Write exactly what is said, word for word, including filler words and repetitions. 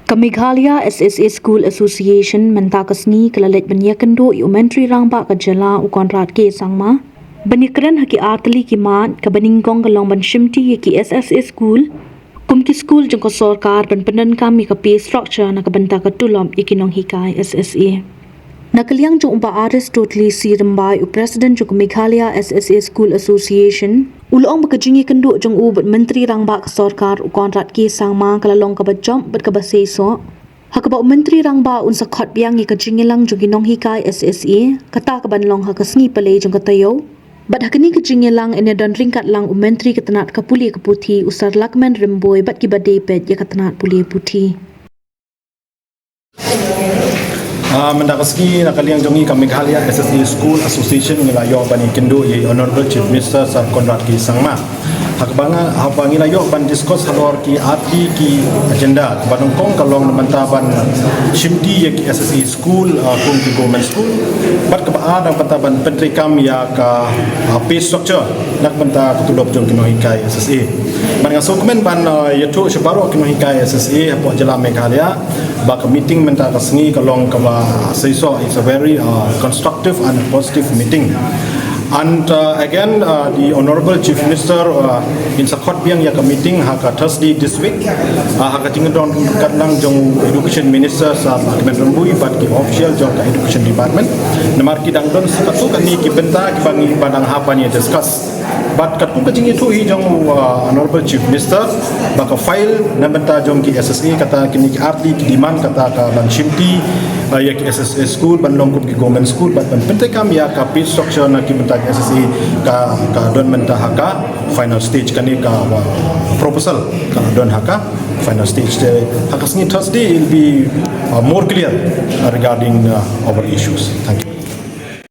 Ka Meghalaya S S A School Association mynta ka sngi ka la leit ban ïakynduh ïa u Myntri Rangbah ka jylla u Conrad K Sangma ban ïakren ha ki artylli ki mat, kaba nyngkong ka long ban shimti ïa ki S S A school kum ki school jong ka sorkar ban pyndonkam ïa ka pay structure na ka bynta ka tulop ïa ki nonghikai S S A. Na ka liang jong u Bah Aristoteli C Rymbai, u President jong ka Meghalaya S S A School Association, u la ong ba ka jingïakynduh jong u bad Myntri Rangbah ka sorkar u Conrad K Sangma ka la long kaba jop bad kaba seisoh, ha kaba u Myntri Rangbah un sa khot biang ïa ka jingïalang jong ki nonghikai S S A, kata ka ban long ha ka sngi Palei jong ka taïew. Bad ha kane ka jingïalang yn ïadon ryngkat lang u Myntri ka tnat ka pule ka puthi u Sir Lahkmen Rymbui bad kiba dei peit ïa ka tnat pule puthi. Ah, mynta ka sngi na ka liang jong ngi ka Meghalaya S S A School Association ngi la ïoh ban ïakynduh ïa i Honorable Chief Minister Sir Conrad K Sangma. Ha kaba nga, ha kaba ngi la ïoh ban discuss halor ki artylli ki agenda, kaba nyngkong ka long na bynta ban shimti ïa ki S S A school, ah, kum ki government school. Bad kaba ar na bynta ban pyntreikam ïa ka, ah, pay structure na bynta ka tulop jong ki nonghikai S S A. Bad nga sngewkmen ban, ah, ïathuh sha baroh ki nonghikai S S A hapoh jylla Meghalaya ba ka meeting mynta ka sngi ka long kaba seisoh, it's a very, uh, constructive and positive meeting. And, uh, again, uh, the Honorable Chief Minister, uh, in sa khot biang ïa ka meeting ha ka Thursday this week, uh, ha ka jingdon katlang jong Education Minister Sir Lahkmen Rymbui bad ki official jong ka Education Department. Namar ki dang don sa katto katne ki bynta kiba ngi ba dang hap ban ïa discuss. Bad katkum ka jingïathuh hi jong u, uh, Honorable Chief Minister ba ka file na bynta jong ki S S A, kata kine ki artylli ki demand, kata ka ban shimti, uh, ïa ki S S A school ban long kum ki government school bad ban pyntreikam ïa ka pay structure na ki bynta ki S S A ka, ka don mynta ha ka final stage, kane ka, uh, proposal ka don ha ka final stage. Te ha ka sngi Thursday it'll be, uh, more clear, uh, regarding, uh, our issues. Thank you.